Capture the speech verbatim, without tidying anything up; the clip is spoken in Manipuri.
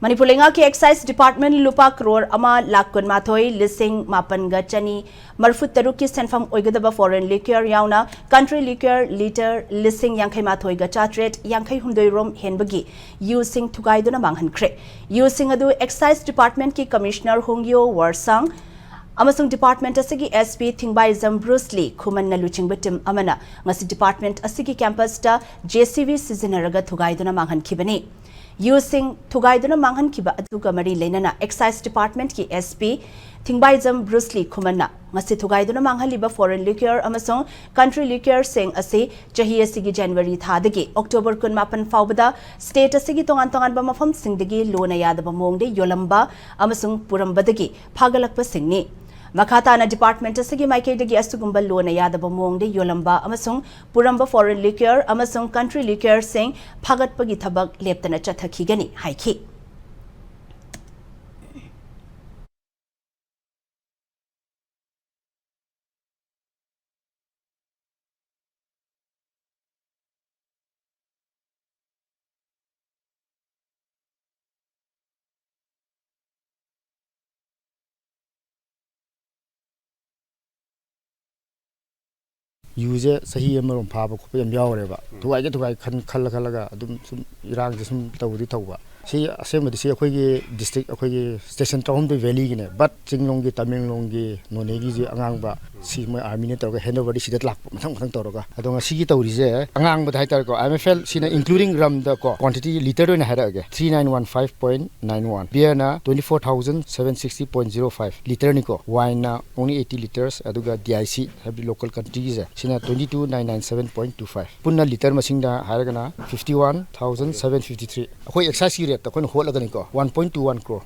ꯃꯅꯤꯄꯨꯔ ꯂꯩꯉꯥꯛꯀꯤ ꯑꯦꯛꯁꯥꯏꯖ ꯗꯤꯄꯥꯔꯠꯃꯦꯟ ꯂꯨꯄꯥ ꯀ꯭ꯔꯣꯔ ꯑꯃ ꯂꯥꯈ ꯀꯨꯟꯃꯥꯊꯣꯏ ꯂꯤꯁꯤꯡ ꯃꯥꯄꯟꯒ ꯆꯅꯤ ꯃꯔꯤꯐꯨ ꯇꯔꯨꯛꯀꯤ ꯁꯦꯟꯐꯝ ꯑꯣꯏꯒꯗꯕ ꯐꯣꯔꯦꯟ ꯂꯤꯀ꯭ꯌꯔ ꯌꯥꯎꯅ ꯀꯟꯇ꯭ꯔꯤ ꯂꯤꯀ꯭ꯌꯔ ꯂꯤꯇꯔ ꯂꯤꯁꯤꯡ ꯌꯥꯡꯈꯩ ꯃꯥꯊꯣꯏꯒ ꯆꯥꯇ꯭ꯔꯦꯠ ꯌꯥꯡꯈꯩ ꯍꯨꯝꯗꯣꯏ ꯔꯣꯝ ꯍꯦꯟꯕꯒꯤ ꯌꯨꯁꯤꯡ ꯊꯨꯒꯥꯏꯗꯨꯅ ꯃꯥꯡꯍꯟꯈ꯭ꯔꯦ꯫ ꯌꯨꯁꯤꯡ ꯑꯗꯨ ꯑꯦꯛꯁꯥꯏꯖ ꯗꯤꯄꯥꯔꯠꯃꯦꯟꯠꯀꯤ ꯀꯃꯤꯁꯅꯔ ꯍꯣꯡꯌꯣ ꯋꯥꯔꯁꯥꯡ ꯑꯃꯁꯨꯡ ꯗꯤꯄꯥꯔꯠꯃꯦꯟꯠ ꯑꯁꯤꯒꯤ ꯑꯦꯁ ꯄꯤ ꯊꯤꯡꯕꯥꯏꯖꯝ ꯕ꯭ꯔꯨꯁ ꯂꯤ ꯈꯨꯃꯟꯅ ꯂꯨꯆꯤꯡꯕ ꯇꯤꯝ ꯑꯃꯅ ꯉꯁꯤ ꯗꯤꯄꯥꯔꯠꯃꯦꯟꯠ ꯑꯁꯤꯒꯤ ꯀꯦꯝꯄꯁꯇ ꯖꯦ ꯁꯤ ꯕꯤ ꯁꯤꯖꯤꯟꯅꯔꯒ ꯊꯨꯒꯥꯏꯗꯨꯅ ꯃꯥꯡꯍꯟꯈꯤꯕꯅꯤ꯫ ꯌꯨꯁꯤꯡ ꯊꯨꯒꯥꯏꯗꯨꯅ ꯃꯥꯡꯍꯟꯈꯤꯕ ꯑꯗꯨꯒ ꯃꯔꯤ ꯂꯩꯅꯅ ꯑꯦꯛꯁꯥꯏꯖ ꯗꯤꯄꯥꯔꯠꯃꯦꯟꯠꯀꯤ ꯑꯦꯁ ꯄꯤ ꯊꯤꯡꯕꯥꯏꯖꯝ ꯕ꯭ꯔꯨꯁ ꯂꯤ ꯈꯨꯃꯟꯅ ꯉꯁꯤ ꯊꯨꯒꯥꯏꯗꯨꯅ ꯃꯥꯡꯍꯜꯂꯤꯕ ꯐꯣꯔꯦꯟ ꯂꯤꯀ꯭ꯌꯔ ꯑꯃꯁꯨꯡ ꯀꯟꯇ꯭ꯔꯤ ꯂꯤꯀ꯭ꯌꯔꯁꯤꯡ ꯑꯁꯤ ꯆꯍꯤ ꯑꯁꯤꯒꯤ ꯖꯅꯋꯥꯔꯤ ꯊꯥꯗꯒꯤ ꯑꯣꯛꯇꯣꯕꯔ ꯀꯨꯟꯃꯥꯄꯟ ꯐꯥꯎꯕꯗ ꯁ꯭ꯇꯦꯠ ꯑꯁꯤꯒꯤ ꯇꯣꯉꯥꯟ ꯇꯣꯉꯥꯟꯕ ꯃꯐꯝꯁꯤꯡꯗꯒꯤ ꯂꯣꯟꯅ ꯌꯥꯗꯕ ꯃꯑꯣꯡꯗ ꯌꯣꯜꯂꯝꯕ ꯑꯃꯁꯨꯡ ꯄꯨꯔꯝꯕꯗꯒꯤ ꯐꯥꯒꯠꯂꯛꯄꯁꯤꯡꯅꯤ꯫ ꯃꯈꯥ ꯇꯥꯅ ꯗꯤꯄꯥꯔꯠꯃꯦꯟꯠ ꯑꯁꯤꯒꯤ ꯃꯥꯏꯀꯩꯗꯒꯤ ꯑꯁꯤꯒꯨꯝꯕ ꯂꯣꯟꯅ ꯌꯥꯗꯕ ꯃꯑꯣꯡꯗ ꯌꯣꯜꯂꯝꯕ ꯑꯃꯁꯨꯡ ꯄꯨꯔꯝꯕ ꯐꯣꯔꯦꯟ ꯂꯤꯀ꯭ꯌꯔ ꯑꯃꯁꯨꯡ ꯀꯟꯇ꯭ꯔꯤ ꯂꯤꯀ꯭ꯌꯔꯁꯤꯡ ꯐꯥꯒꯠꯄꯒꯤ ꯊꯕꯛ ꯂꯦꯞꯇꯅ ꯆꯠꯊꯈꯤꯒꯅꯤ ꯍꯥꯏꯈꯤ꯫ ꯌꯨꯁꯦ ꯆꯍꯤ ꯑꯃꯔꯣꯝ ꯐꯥꯕ ꯈꯣꯠꯄ ꯌꯥꯝ ꯌꯥꯎꯔꯦꯕ꯫ ꯎꯝ꯫ ꯊꯨꯒꯥꯏꯒꯦ ꯊꯨꯒꯥꯏ ꯈꯟ-, ꯈꯜꯂ ꯈꯜꯂꯒ ꯑꯗꯨꯝ ꯁꯨꯝ ꯏꯔꯥꯡꯁꯦ ꯁꯨꯝ ꯇꯧꯕꯗꯤ ꯇꯧꯕ꯫ ꯁꯤ ꯑꯁꯦꯡꯕꯗꯤ ꯁꯤ ꯑꯩꯈꯣꯏꯒꯤ ꯗꯤꯁꯇ꯭ꯔꯤꯛ, ꯑꯩꯈꯣꯏꯒꯤ ꯁ꯭ꯇꯦꯁꯟ ꯇꯔꯥꯍꯨꯝꯗꯣꯏ ꯚꯦꯂꯤꯒꯤꯅꯦ, ꯕꯠ ꯆꯤꯡꯂꯣꯝꯒꯤ, ꯇꯃꯦꯡꯂꯣꯡꯒꯤ, ꯅꯣꯅꯦꯒꯤꯁꯦ ꯑꯉꯥꯡꯕ ꯁꯤ ꯃꯣꯏ ꯑꯥꯔꯃꯤꯅ ꯇꯧꯔꯒ ꯍꯦꯟ ꯑꯣꯚꯔꯗꯤ ꯁꯤꯗ ꯂꯥꯛꯄ ꯃꯊꯪ ꯃꯊꯪ ꯇꯧꯔꯒ꯫ ꯑꯗꯣ ꯉꯁꯤꯒꯤ ꯇꯧꯔꯤꯁꯦ ꯑꯉꯥꯡꯕꯗ ꯍꯥꯏꯇꯥꯔꯦꯀꯣ, ꯑꯥꯏ ꯑꯦꯝ ꯑꯦꯐ ꯑꯦꯜ ꯁꯤꯅ including ꯔꯝꯗꯀꯣ, quantity ꯂꯤꯇꯔꯗ ꯑꯣꯏꯅ ꯍꯥꯏꯔꯛꯑꯒꯦ, three nine one five point nine one꯫ ꯕꯤꯌꯔꯅ twenty four thousand seven sixty point zero five ꯂꯤꯇꯔꯅꯤꯀꯣ, ꯋꯥꯏꯟꯅ only eighty litres, ꯑꯗꯨꯒ ꯗꯤ ꯑꯥꯏ ꯁꯤ ꯍꯥꯏꯕꯗꯤ local quantityꯒꯤꯁꯦ ꯁꯤꯅ twenty two nine nine seven point two five꯫ ꯄꯨꯟꯅ ꯂꯤꯇꯔ ꯃꯁꯤꯡꯗ ꯍꯥꯏꯔꯒꯅ fifty one thousand seven fifty three꯫ ꯑꯩꯈꯣꯏ ꯑꯦꯛꯁꯥꯏꯖꯀꯤ ꯔꯦꯠꯇ ꯑꯩꯈꯣꯏꯅ ꯍꯣꯠꯂꯒꯅꯤꯀꯣ, one point two one crore꯫